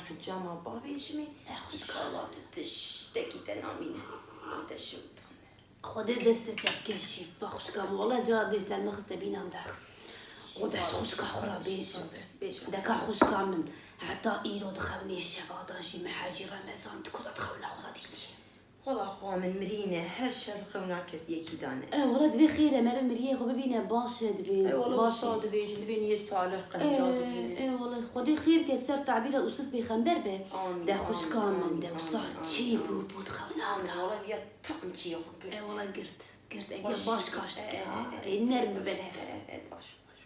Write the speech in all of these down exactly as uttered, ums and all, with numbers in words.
Hicama bavêjimê. E, xwişka. İnşallah tu tiştekî te namîne. Te şewitane. Xwedê destê te bike şîfa xwişka min. Wele cara dêş te min xiste bînan derxist. O dest xwişka xwe ra bêjim. Bêjim. Deka xwişka min. Heta îro di xewnê şeva da jî min Hecî Remezan di kula di xewna xwe da dîtiye. Wela xwa min mirîne, her şer li xewna kes yekî dane. E, wela divê xêr e, meriv miriyê xwe bibîne, baş e, divê, Ê wela baş e. Wisa divêjin, divê niyê salih qenca dibîne. Ê wela Xwedê xêr ke ser tabîra Ûsif pêxember be. Amîn, De amîn, xwişka min, amîn, de wisa amîn, çê amîn, bû, amîn. Bû di xewna Amîn, da. Wela viya tam çiyê xwe girt. Ê wela girt, girt. Ê Baş viya baş kaş dike, e, ha. E, e, Ê nerm bibe li hev. E, e, e, baş, baş.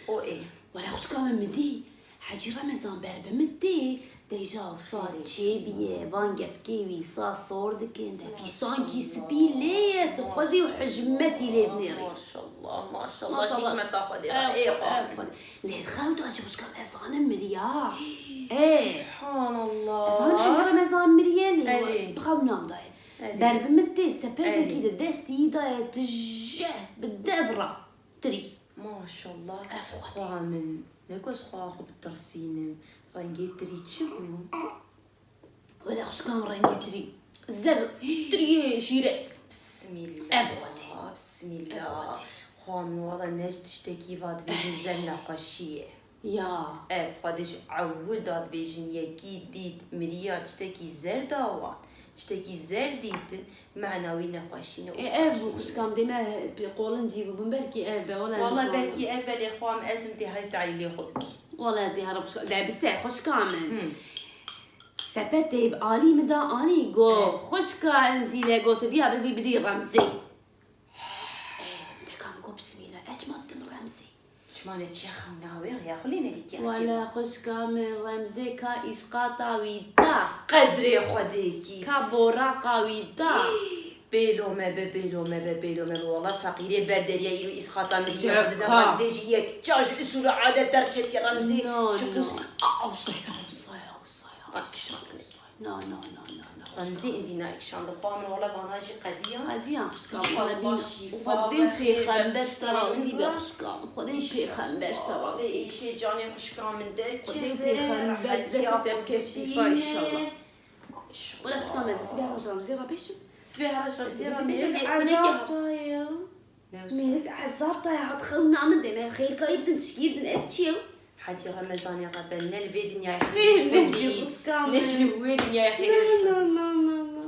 O ê. Wela xwişka min mi dî. Hecî Remezan ber bi min tê, deja wisa çêbîye, van gepkê wî sa sor dikin, de fîstankî spî lê ye, tu xwezî û hijmetî lê dinêrî. Maşallah, maşallah, Maşallah. Hikmeta Xwedê Ev, ra, ê ev Xwedê. Xwedê. Lê di xew da jî xwişka min ez zanim miriya. Ê, Subhanallah. Ez zanim Hecî Remezan miriye lê Erê. Bi xew nam daye. Erê. Ber bi min tê, sepedekî Erê. Di destî daye, tije bi dev ra tirî. Maşallah. Ev Xwedê. Xwa min, ne ku ez xwa xwe bitirsînim. Rengê tirî çi bû? Wele xwişka min rengê tirî. Zer tiriyê şîre. Bismillah. Ev Xwedê. Bismillah. Ev Xwedê. Xwa min wala ne ji tiştekî va dibêjin zer nexweşî ye. Ya. Ev Xwedê ji ewil da dibêjin yekî dît miriya tiştekî zer da wan. Tiştekî zer dîtin, mena wî nexweşî ne û Ê, ev bû xweşî ne. Xwişkam dê me pê qolin cî bibûn, belkî ev be, wala Wala nizanim. Belkî ev be lê xwam ez im tê herî tehlîlê xwe bikî. Wala ez ê herim xwişka, de bise xwişka min. Hı. Sepetê bi alî min da anî, go, Hı. Xwişka Enzîle, got, viya bibî bidî Remzê. Ê, deka min got, bismîla, ez çima didim Remzê? Çima ne çi xewna wê rêya xwe lê nedîtiye Wala acaba? Xwişka min Remzê ka îsqata wî da. Qedrê Xwedê kî. Ka boraqa wî da. Bêlo me be, bêlo me be, bêlo me be. Wala feqîrê ber deriya îro îsqata min diye xwe dide Deka. Remzê jî yek ca ji usul û adet derketiye Remzê. No, Çiqûs. No. Awsaya, awsaya, awsaya. Bak, şatine. Na, na, na, na, na. Remzî îndî nayê kişandin. Xwa min wala vana jî qediya. Qediya. Xwedê pêxember ji te razî be. Xwedê pêxember ji te razî be. Îşê canê xwişka min derkeve. Xwedê pêxember destê te bike şîfa, înşallah. Wala xwişka min, ez ê sibê her roj Remzî re pêşim. Sibê her roj Remzî re pêşim. Mîrek ezab daye. Mîrek ezab daye, hat xewna min de, me xêrkayî bidin, çikî bidin, ev çi ye? Hecî Remezanê re be, ne li vê dinyayê xêr ji we bî, ne ji wê dinyayê xêr ji we bî. Na, na, na, na, na.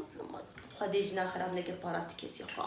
Xwedê jina xerab neke para ti kesî xwe.